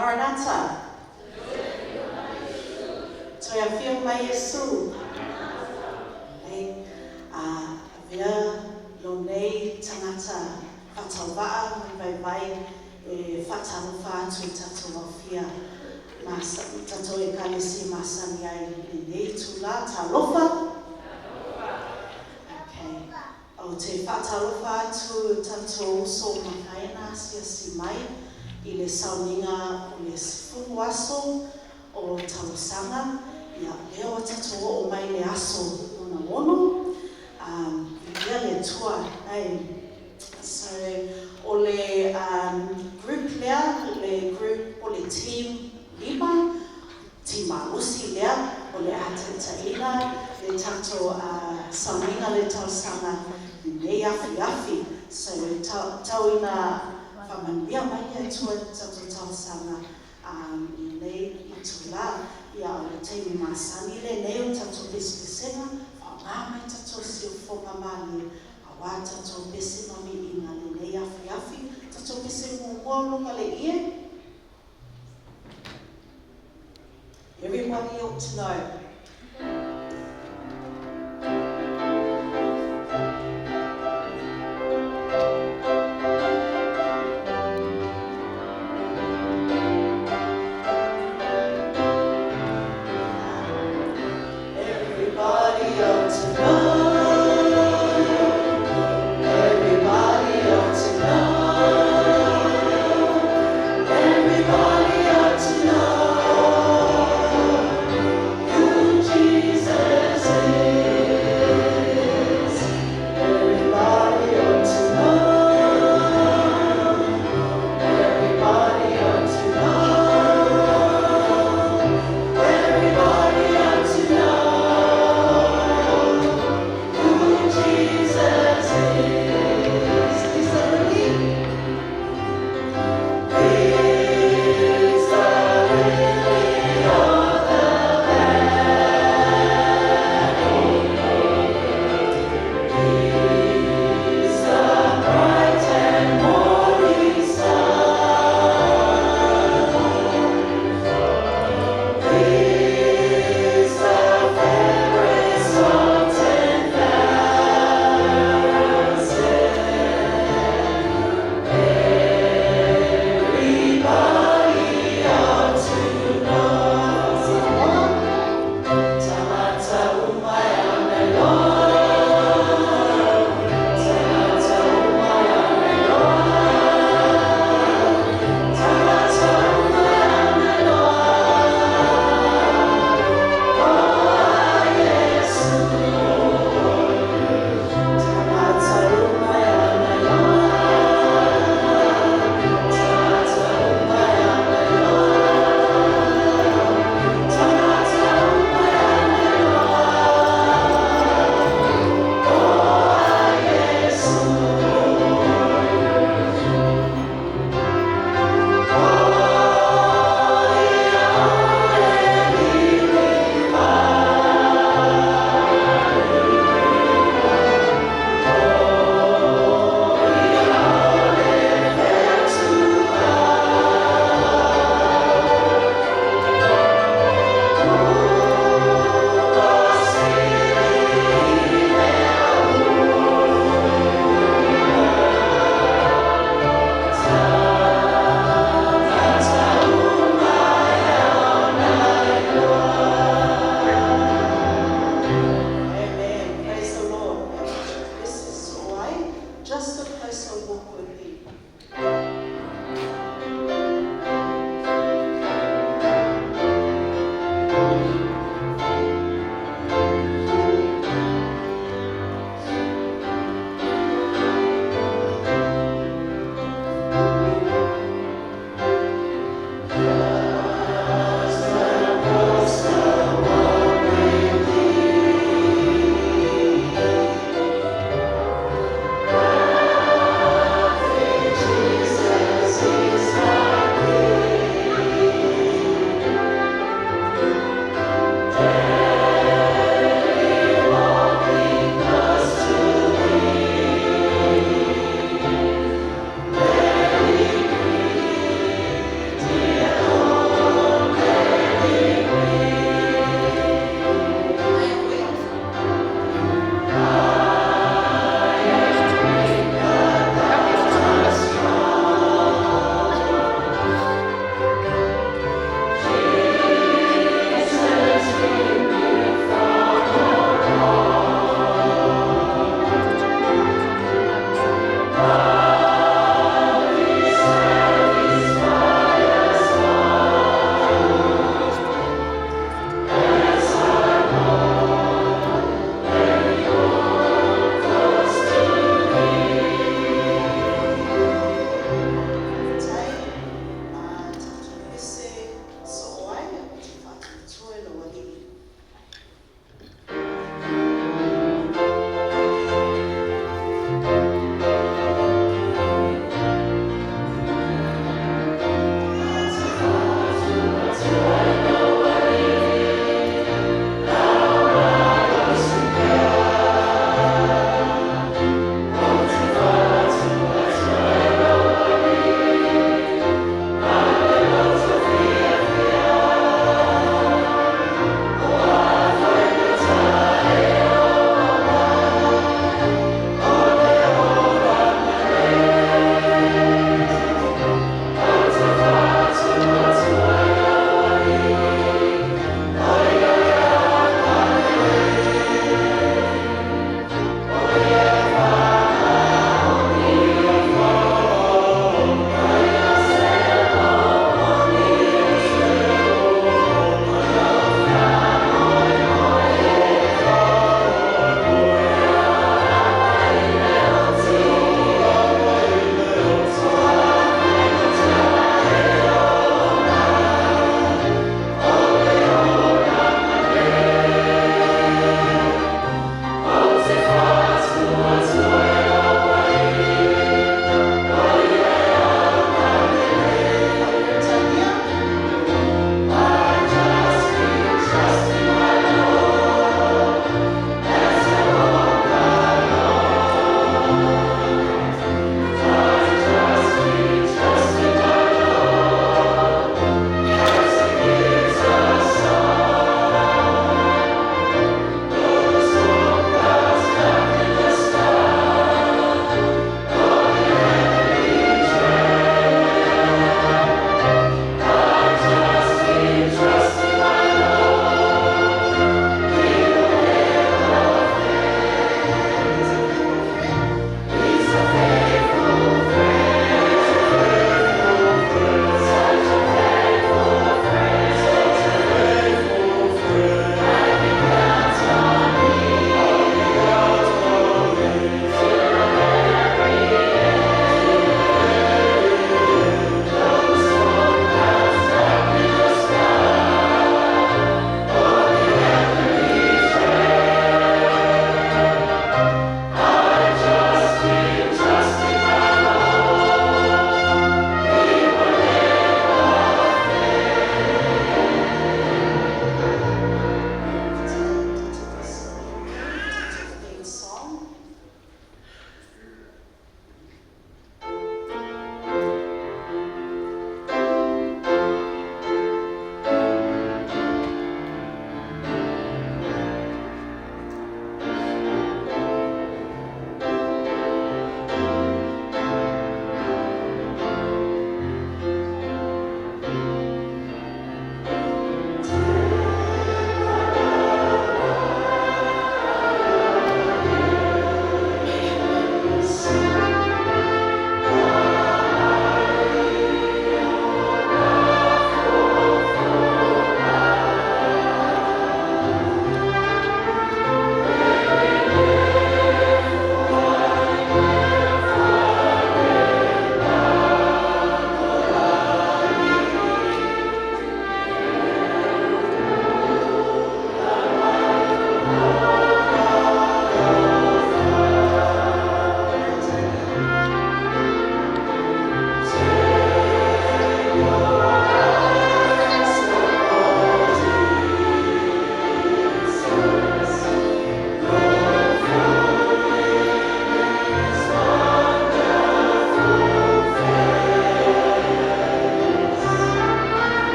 Maranatha! Toe afio mai Iesu! Amen. Avea lou nei tagata faatauvaa ma le vaivai e faatalofa atu i tatou aofia ma tatou Ekalesia masani ai i lenei itula. Talofa! Okay. Ou te faatalofa atu i tatou uso ua mafai ona asiasi mai i le sauniga o le 10 aso o talosaga. Ia, lea ua tatou oo mai i le aso lona ono. Viia le Atua. Ae, so, o le group lea, le group o le team 5, team malosi lea, o le a taitaiina le tatou sauniga le talosaga i lenei afiafi. So, tau ina faamanuia mai le Atua i le tatou talosaga i lenei itula. Ia, o le taimi masani lenei o tatou pesepesega, faaaoga mai tatou siufofoga malie aua tatou pese ma viiga lenei afiafi. Tatou pese muamua o luga le ie. Everybody ought to know. Everybody ought to know. Everybody ought to know. Everybody ought to know who Jesus is. Everybody ought to know. Everybody ought to know. Everybody ought to know who Jesus is. Lisa Lily? He's the lily of the valley. He's the bright and morning star. He's the fairest of 10,000. Everybody ought to know. Tagata uma e ona iloa. Tagata uma e ona iloa. Tagata uma e ona iloa. O Iesu. Tagata uma e ona iloa. Tagata uma e ona iloa. Tagata uma e ona iloa. O Iesu. O ia o le lili O ia o le fetua. Ua sili i le auna. Tagata uma e ona iloa. Amen. Praise the Lord. This is why just a closer walk with thee. Just a closer walk with thee.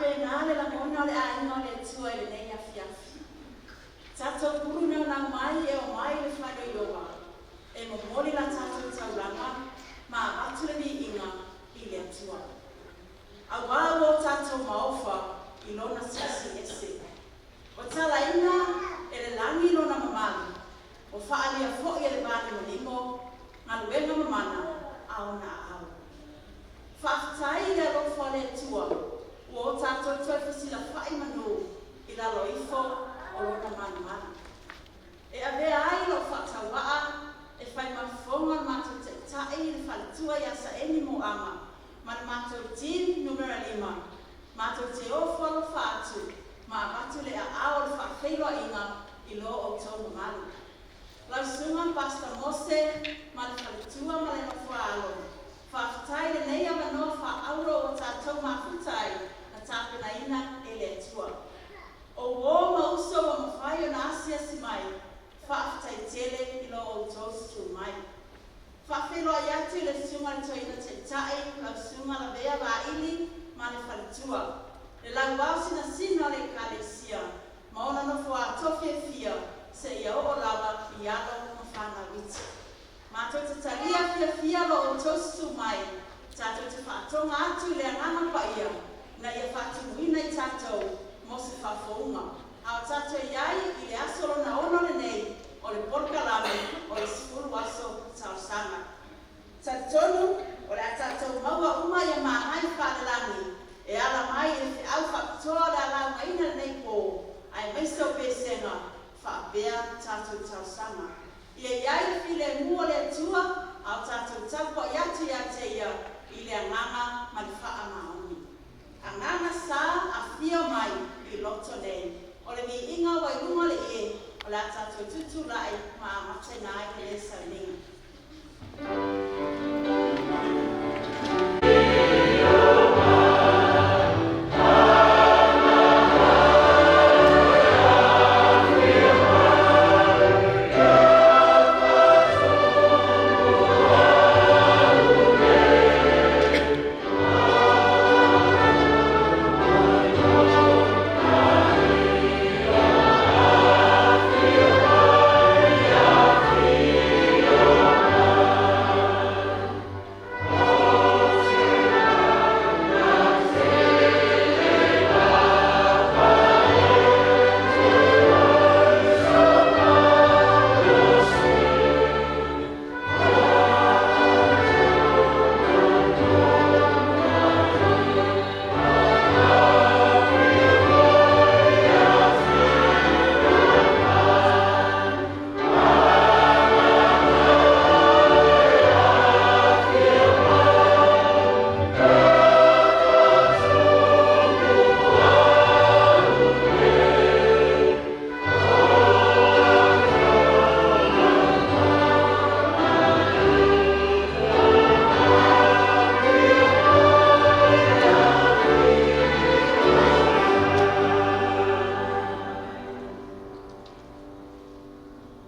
Faapena le lagona o le aiga o le Atua i lenei afiafi. Tatou pulu naunau mai e omai i le fale o Ieova e momoli la tatou taulaga ma avatu le viiga i le Atua. Auā ua o tatou maofa i lona Silisili Ese. Ua talaina e le lagi lona mamalu, ua faaalia foi e le vanimonimo galuega mamana a ona aao. Faafetai i le alofa o le Atua ua o tatou toe fesilafai i manū i lalo ifo o lona malumalu. E avea ai lou faatauaa e fai ma fofoga o le matou taitai le faletua ia Saeni Moaga ma le matou team numera 5, matou te ofo alofa atu ma avatu le aao o le faafeiloaiga i lo outou mamalu. Lau Susuga Pastor Mose ma le faletua ma le nofoaalo, faafetai i lenei avanoa faaauro ua tatou mafuta ai na tapenaina e le Atua. O uō ma uso ua mafai ona asiasi mai, faafetai tele i lo outou susu mai. Faafeiloai atu i le Susuga i le Toeaina Taitai, lau Susuga Lavea Vaili ma le faletua, le lauao sinasina o le Ekalesia ma ona nofoā tofi e fia seia oo lava i alo ma fanau iti. Matou te talia fiafia lo outou susu mai, tatou te faatoga atu i le Agaga Paia ina ia faatumuina i tatou mo se faafouga. A o tatou i ai i le aso lona ono lenei o le polokalame o le 10 aso talosaga. Talitonu o le a tatou maua uma ia magai faalelagi e ala mai i le feau faapitoa o le a laugaina i lenei pō, aemaise o pesega faapea tatou talosaga. Ia i ai le filemu o le Atua a o tatou tapuai atu ia te Ia i le agaga ma le faamaoni. Agaga Sa, afio mai i loto nei. O le viiga ua i luga o le ie, o le a tatou tutulai ma amataina ai lenei sauniga.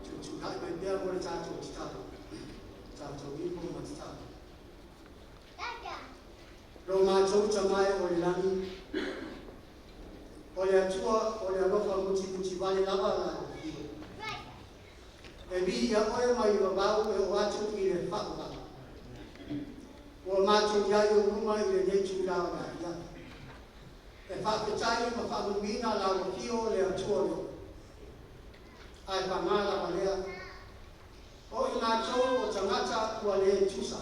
Tutulai mai pea mo le tatou tatalo. Tatou ipo ma tatalo. Lo matou Tama e o i le lagi, o le Atua o le alofa mutimuti vale lava la afio. E viia oe mai vavau e oo atu i le faavavau. Ua matou i ai i ou luma i lenei itula o le afiafi. E faafetai ma faamanuiina lau afio le Atua o le Ae paga lava lea, o i matou o tagata ua le tusa.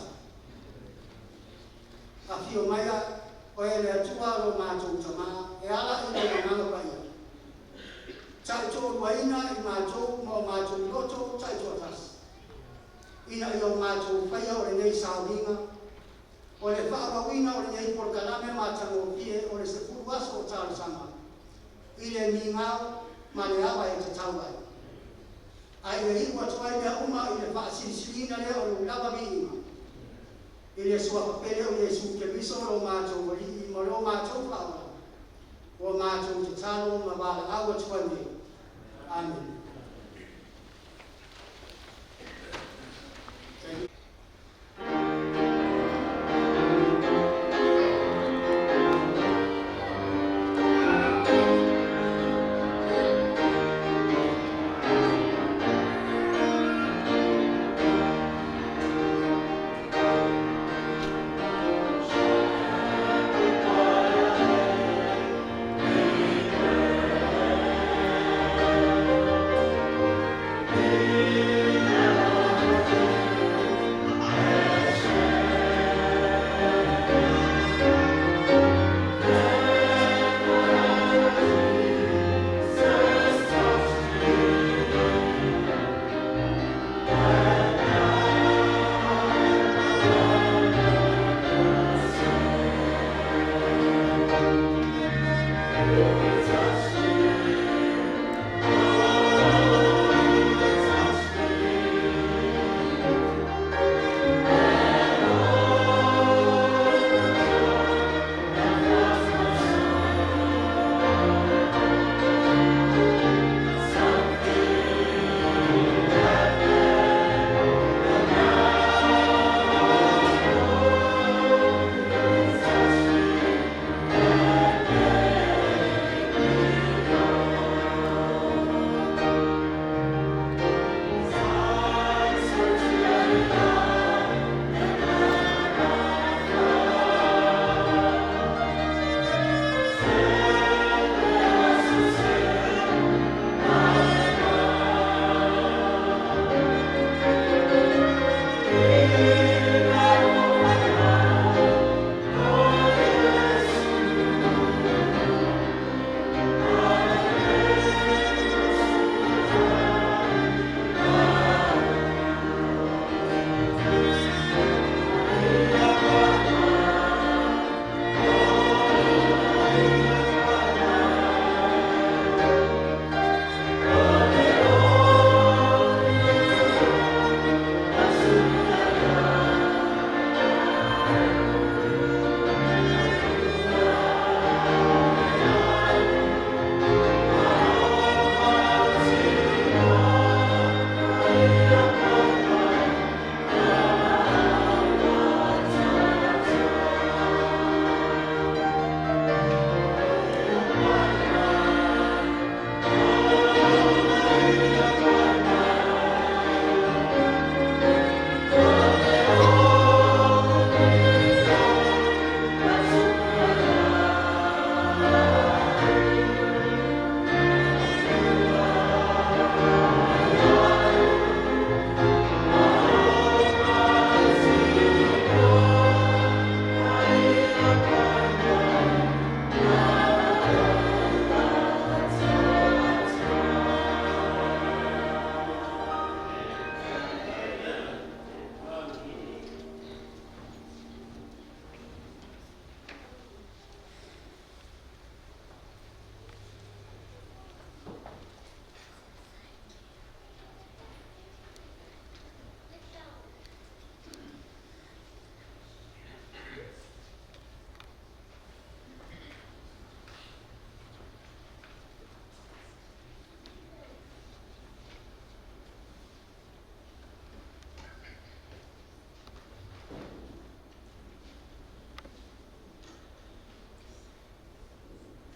Afio maia oe le Atua lo matou Tama e ala i lou Agaga Paia. Taitoaluaina i matou ma o matou loto taitoatasi. Ina ia o matou faia o lenei sauniga, o le faaauauina o lenei polokalame matagofie o le 10 aso o talosaga, i le migao ma le ava e tatau ai. Ae ia iu atu ai mea uma i le faasilisiliina lea o lou lava viiga, i le suafa pele o Iesu Keriso lo matou Alii ma lo matou Faaola, ua matou tatalo ma valaau atu ai nei. Amene. Thank you.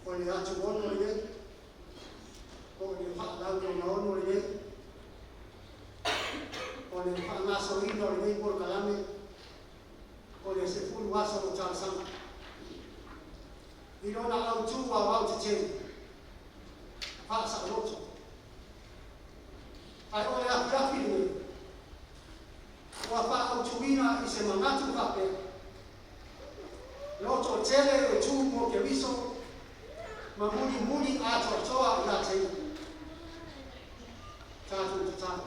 O le atu ono lenei, po o le faalaulogaono lenei, o le faagasoloina o lenei polokalame, o le 10 aso o talosaga. I lona autū aoaotetele, faasaoloto. Ae o le afiafi lenei, ua faaautuina i se manatu faapea, loto tele e tū mo Keriso, ma mulimuli atoatoa ia te ia. Tatou tatalo.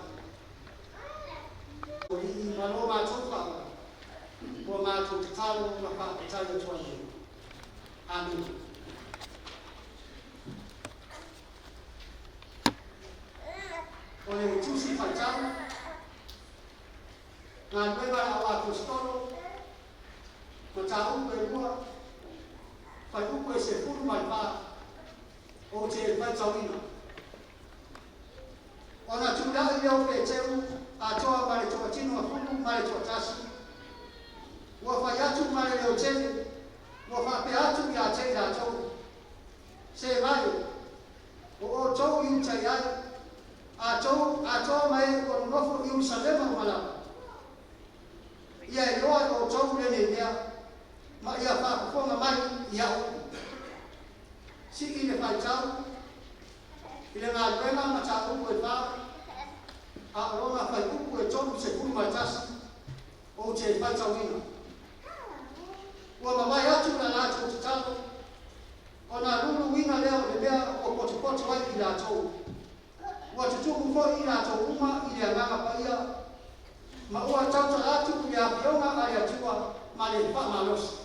O alii ma lo matou faaaloalo, ua matou tatalo ma faafetai atu ai nei. Amene. O le Tusi Faitau, Galuega a le Au Aposetolo, Mataupu e 2, Fuaiupu e 14, ou te faitauina. Ona tulai lea o Peteru atoa ma le toatino a fulu ma le toatasi, ua fai atu ma le leotele, ua faapea atu ia te i latou, se mai, o outou Iutaia e, atoa ma e ua nonofo i Ierusalema uma lava, ia iloa e outou lenei mea, ma ia faafofoga mai i au. Sii le faitau i le Galuega mataupu e 4, a o lona fuaiupu e 31, ou te faitauina. Ua mavae atu la latou tatalo, ona luluina lea o le mea ua potopoto ai i latou. Ua tutupu foi i latou uma i le Agaga Paia, ma ua tautala atu i le afioga a le Atua ma le faamalosi.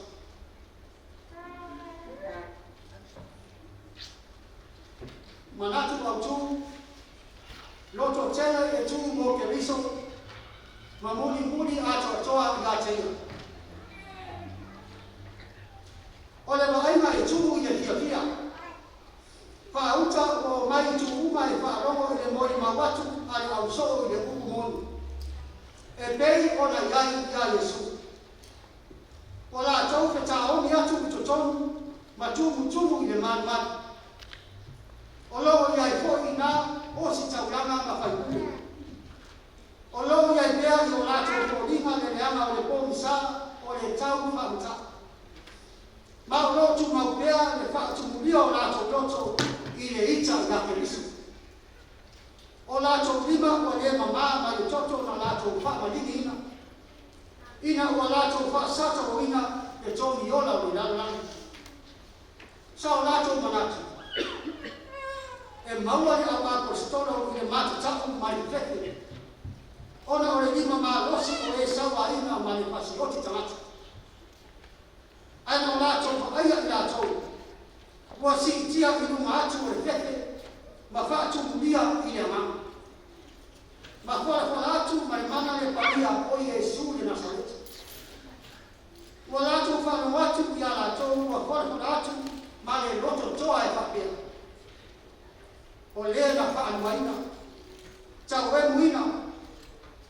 Manatu autū, loto tele e tū mo Keriso, ma mulimuli atoatoa ia te ia. O le vaaiga e tumu i le fiafia. Faauta ua omai i itu uma e faalogo i le molimau atu a le ausoo i le upu moni, e pei ona i ai ia Iesu. Ua latou fetaogi atu i totonu ma tumutumu i le malumalu. O lo o i ai foi i ina ositaulaga ma faipule. O lo o i ai pea i o latou foliga le leaga o le pogisa o le tau faamata'u. Ma o lo o tumau pea le faatumulia o latou loto i le ita ia Keriso. O latou lima ua le mamā mai le toto na latou faamaliliina, ina ua latou faasatauaina le togiola o le lalolagi. Sa o latou manatu, e maua le auaposeitolo i le matata'u ma le fefefe, ona o le lima malosi o e sauaina ma le fasioti tagata. Ae na o latou vaaia i latou ua siitia i luga atu o le fefe ma faatumulia i le agaga, ma folafola atu ma le mana le paia o Iesu le Nasareta. Ua latou faalogo atu ia latou ua folafola atu ma le loto toa e faapea, O le na faaluaina, tauemuina,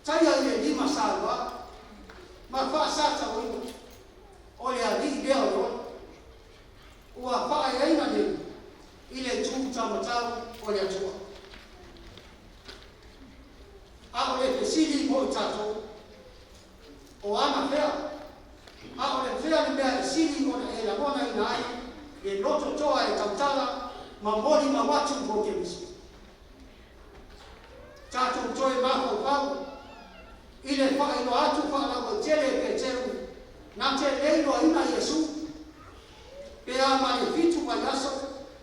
taia i le lima salua, ma faasatauaina, o le Alii lea o le ola, ua faaeaina nei i le itu taumatau o le Atua. A o le fesili mo i tatou, o anafea, a o le fea le mea e sili ona e lagonaina ai le loto toa e tautala ma molimau atu mo Keriso? Tatou toe mafaufau i le faailoa atu faalauaitele e Peteru na te le iloaina Iesu, pe a ma le 7 vaiaso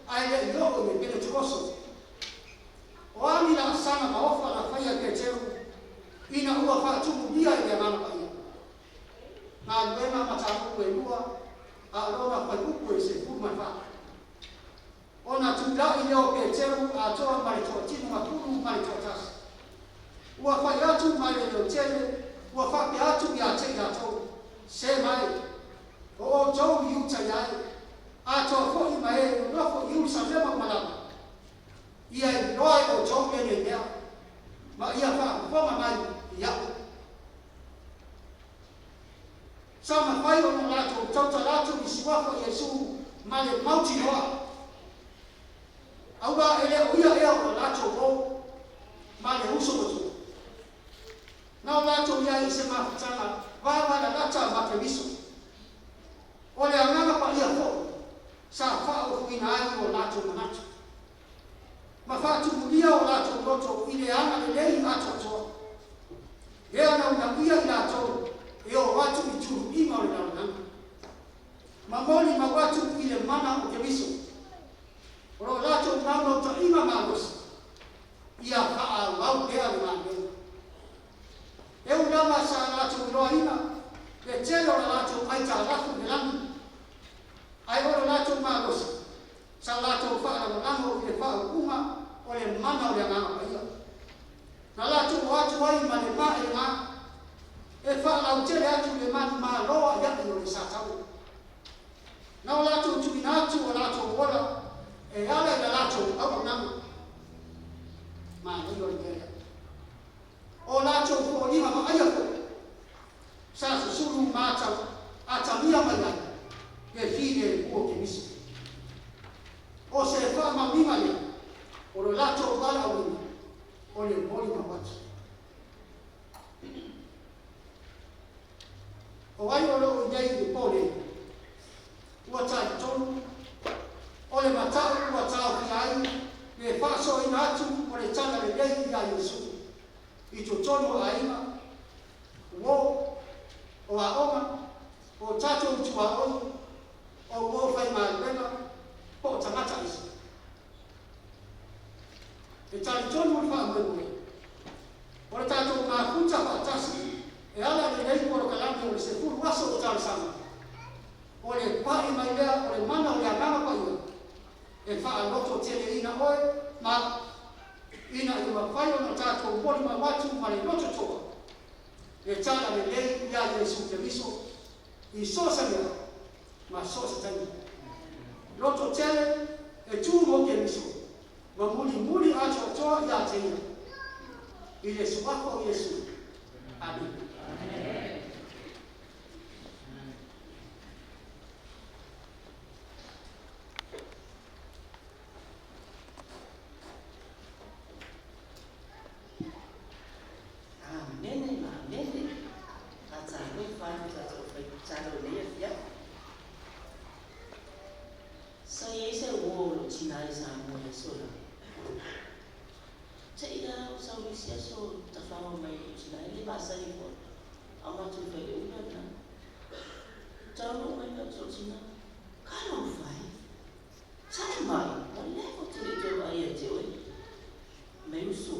ae le i oo i le Penetekoso. O a ni laasaga maofa na faia e Peteru ina ua faatumulia e le Agaga Paia? Galuega Mataupu e 2 a o lona fuaiupu e 14. Ona tulai lea o Peteru atoa ma le toatinogatolu ma le toatasi. Ua fai atu ma le leotele, ua faapea atu ia te i latou, Se mai, o outou i Iutaia e, atoa foi ma e nonofo i Ierusalema uma lava, ia iloa e outou lenei mea, ma ia faafofoga mai iaʻu. Sa mafai ona latou tautala atu i suafa o Iesu ma le mautinoa, auā e le o ia ea o lo latou uo ma le uso matua. Na o latou i ai i se mafutaga vavalalata ma Keriso. O le Agaga Paia foi sa faaofoina ai o latou manatu, ma faatumulia o latou loto i le agalelei atoatoa, lea na uunaia i latou e o atu i tuluiga o le lalolagi, ma molimau atu i le mana o Keriso. O lo latou naunautaiga malosi ia faaauau pea le galuega. E ui lava sa latou iloaina le tele o la latou aitalafu i le lagi, ae o lo latou malosi sa latou faalagolago i le faaupuga o le mana o le Agaga Paia. Na latou o atu ai ma le maelega e faalautele atu le manumalo aʻiaʻi o le Satani. Na o latou tuuina atu o latou ola e ala i la latou auaunaga. Manaia o le mea lea. O latou foliga vaaia foi sa susulu ma atagia mai ai le filemu o Keriso. O se faamaoniga lea o lo latou valaauina o le molimau atu. O ai o lo o i inei i le po nei, ua talitonu o le mata'u ua taofia ai le faasoaina atu o le tala lelei ia Iesu i totonu o aiga, uo, o aoga, o tatou tuaoi, o uo faigaluega, po o tagata isi? E talitonu le faamoemoe o le tatou mafuta faatasi e ala i lenei polokalame o le 10 aso o talosaga, o le pa'i mai lea o le mana o le Agaga Paia e faalototetele. Faalototeleina oe ma ina ia mafai ona tatou molimau atu ma le loto toa le tala lelei ia Iesu Keriso i so o se mea ma so o se taimi. Lototele e tu mo Keriso ma mulimuli atoatoa ia te Ia. I le suafa o Iesu. Amene. Amene ma amene. Faatalofa atu tatou faitalo i lenei afiafi. Sa i ai se uo o lou tina i Samoa i aso la. Te i a o sau i isi aso tafaga mai lou tina e le masani foi. A o matou fai le ula lena. Taunuu mai lou tina, Talofa e, tae mai, ua leva ou te le i toe vaai ia te oe. Mai uso,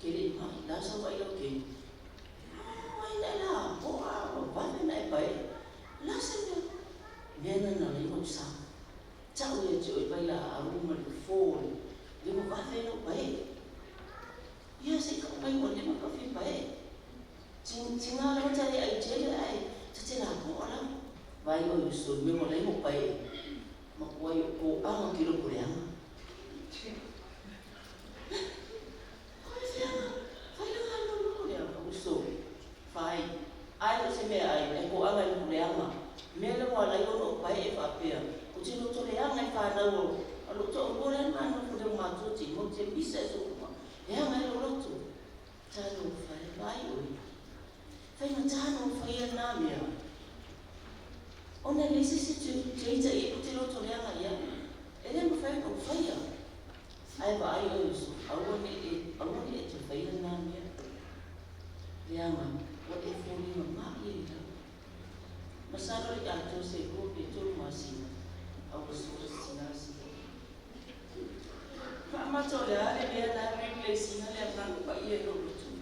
ke le i mai, la sau vaai lau keiki. Oh, ai na e la poa, ua vave na e pae. La se mea, mea na na lai mau sa. Tau ia te oe vai la aru ma le fo le, le ua vave lau pae. Ia se i kau mai ua leva ka fi pae. Tinga lava ta le ai tele ae ta te la poa la. Vai oi uso, me ua lai mo pae. Ma kuai o ko anga ki loko leanga. Koe whianga, whai langa anō loko leanga, uso, whai, ai o se mea ai, e ko anga i loko leanga. Mea le wā lai ono o pae e whaapea, o te loto leanga i whānau o, a loto o kore ana anō ko reo mātua te ingoa te misa e sō kuma, e anga i lo loto. Talo whai vai oi. Whai nga tano whai a nā mea. Ona le se se te teita i o te loto leanga ia, e le mawhai ona o whaia. Ai wa ai oi uso, aua ne e, aua ne e te whaia nā mea. Leanga, ua e fōlinga mā ia i lau. Masalo i atoa se rua pe tolu masina, a ua sola se tina sila. Faamata o le a le mea na replace ina le agaga paia i lou loto.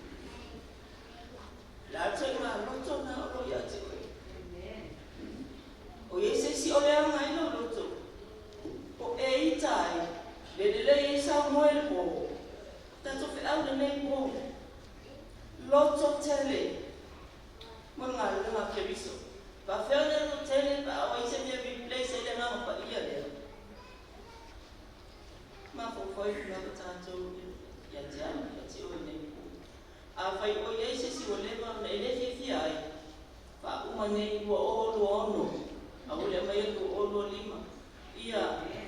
Le a toe ngā loto na o lo ia te oe. O iai se isi o le aga i lou loto. O e ita ai, le lelei ai sau moe le po. Tatou feau lenei po. Loto tele. Mo le galuega a Keriso. Faafeai le loto tele pe a o ai se mea replace ai le agaga paia lea. Mafaufau ifo lava tatou ia te au, ia te oe nei po. Afai o i ai se isi ua leva ona e le fiafia ai, faauma nei 2026, a ua le aumaia 2025, ia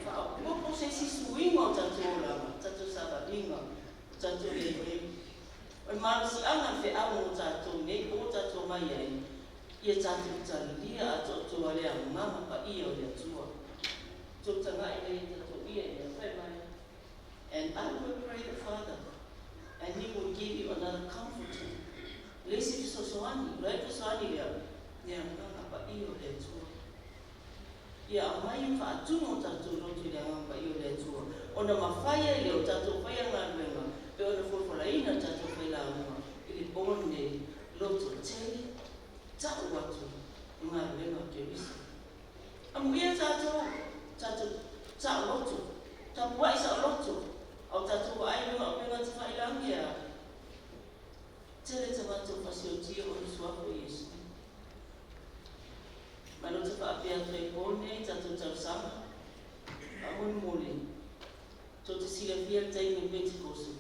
faaopoopo se isi suiga o tatou olaga, tatou savaliga, o tatou i ai nei. O le malosiaga le feau mo tatou nei po o tatou omai ai, ia tatou talia atoatoa le agaga paia o le Atua. Tou tagai lea i tatou ia i mea fai mai. And I will pray the Father, and he will give you another comforter. Le isi fesoasoani, o le ai fesoasoani lea? Le agaga paia o le Atua. Ia aumai e faatumu o tatou loto i le agaga paia o le Atua, ona mafai ai lea o tatou faia galuega pe ona folafolaina tatou failauga i le po lenei, loto tele, tau atu i galuega o Keriso. Amuia tatou, tatou saoloto, tapuai saoloto, a o tatou vaai luga o upega tafailangi a tele tagata o fasiotia o le suafa o Iesu. Mai lo te faapea atu ai po nei tatou tausaga, faamolemole, tou te silafia le taimi o Pentekoso,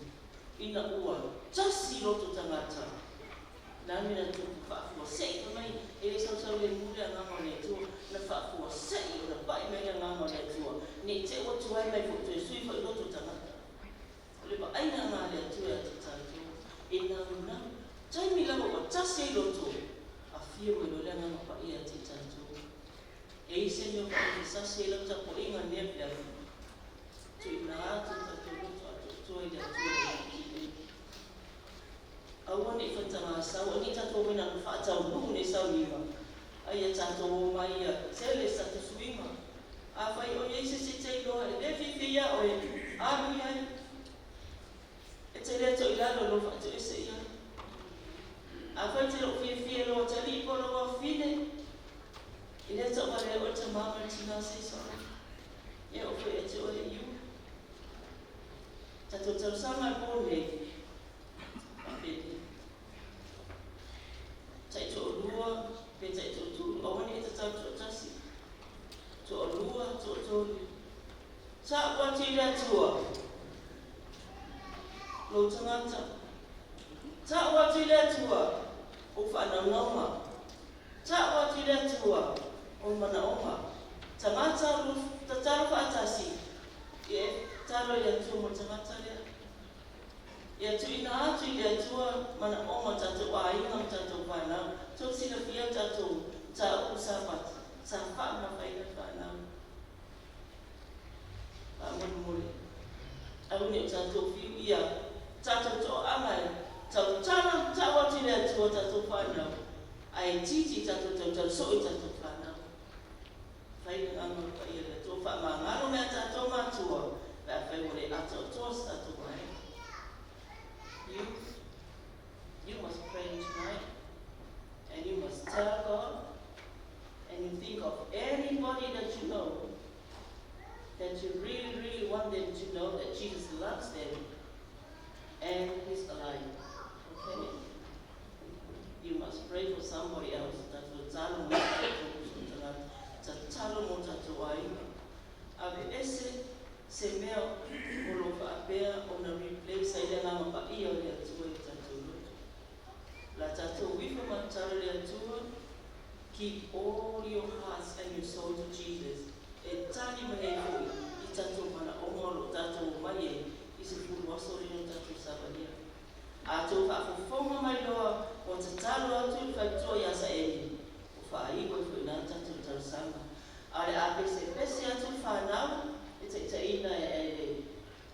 ina ua tasi loto tagata, Nani na tupu faafuasei fai mai e le sausau lemu le agaga o le Atua, na faafuasei ona pai mai le agaga o le Atua, ne i te ua tuai mai foi toe sui foi loto tagata. O le vaaiga nga a le Atua ia te tatou, e naunau, taimi lava ua tasi ai loto, afio mai loa le agaga paia ia te tatou. E i se mea o faaifesasi ai lau tapuaiga i lenei afiafi, tuuina atu tatou loto atoatoa i le Atua i le nei. Aua ne i fataga sau, aua ne i tatou omai na ona faataunuu nei sauniga, a ia tatou omai ia tele se tatou suiga. Afai o i ai se isi e te iloa e le fiafia ia oe, alu i ai. E te le atu i lalo i lou faatoese i ai. Afai e te le o fiafia i lou atalii po o lou afafine, e le tauvalea oe le tama ma le tina se i sao. Ia oo foi ia te oe e iu. Tatou talosaga e po nei, faapelei. Taitoalua pe taitoatolu, aua ne i e tatalo toatasi. Toalua, toatolu. Ta'u atu i le Atua lou tagata. Ta'u atu i le Atua ou faanaunauga. Ta'u atu i le Atua ou manaoga. Tagata tatalo faatasi, ia e tatalo i le Atua mo le tagata lea. Ia tuuina atu i le Atua manaoga o tatou aiga ma tatou fanau. Tou silafia tatou mataupu Sapati, sa faamamafaina le fanau. Faamolemole, aua ne i o tatou fiu ia tatou toaaga e tautala ma tau atu i le Atua tatou fanau, ae itiiti tatou tautala soo i tatou fanau. Fai le agaga o le paia i le Atua, faamagalo mai a tatou matua pe afai ua le atoatoa se tatou aiga. Youth, you must pray tonight, and you must tell God, and you think of anybody that you know that you really, really want them to know that Jesus loves them and He's alive. Okay? You must pray for somebody else. Tatou tatalo mo tatou uso tagata. Tatalo mo tatou aiga. Aveese se mea o lo o faapea ona replace ai le Agaga Paia o le Atua i tatou loto. La tatou ifo ma tatalo i le Atua, give all your hearts and your soul to Jesus, e tali mai ai foi i tatou manaoga o lo o tatou omai ai i 10 aso lea o tatou savalia. A tou faafofoga mai loa ua tatalo atu le faletua ia Saeli, ua faaiu ai foi i ina le tatou talosaga. A o le a pesepese atu le fanau e taitaiina e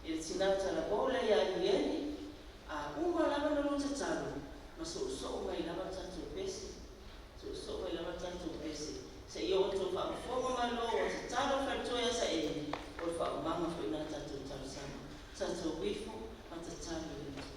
le tina talavou lea ia Anieli, a uma lava ona lua tatalo, ma soosoo mai lava le tatou pese, soosoo mai lava le tatou pese, seia oo ina outou faafofoga mai loa ua tatalo le faletua ia Saeli, o le faaumaga foi lena tatou talosaga. Tatou ifo ma tatalo i le Atua.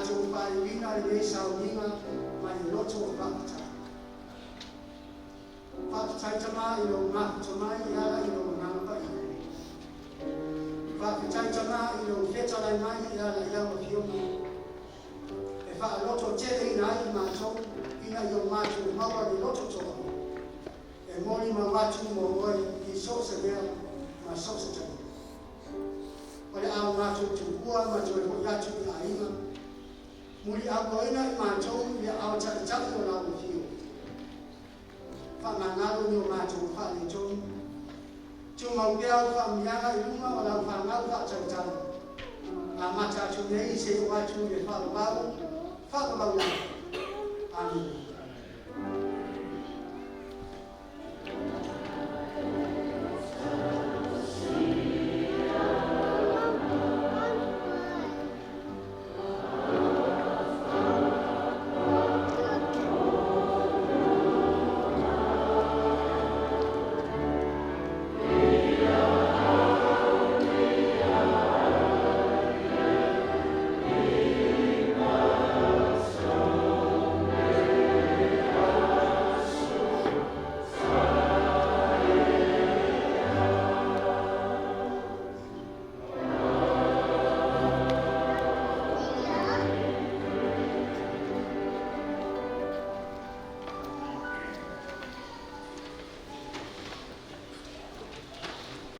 Matou faaliliga lenei sauniga ma le loto o faafetai. Faafetai Tamā i lou mafuta mai e ala i lou Agaga Paia. Faafetai Tamā i lou fetalai mai e ala i lau Afioga e faalototeleina ai i matou ina ia o matou maua le loto toa e molimau atu mo oe i so o se mea ma so o se taimi. O le a o matou tuua ma toe fo'i atu i aiga, muliauloina i matou i le aao taitai o lau Afioga. Faamagalo ni o matou faaletonu, tumau pea au faamanuiaga i luga o lau fanau faataitai, amata atu nei seia oo atu i le faavavau, faavavau lava. Amene.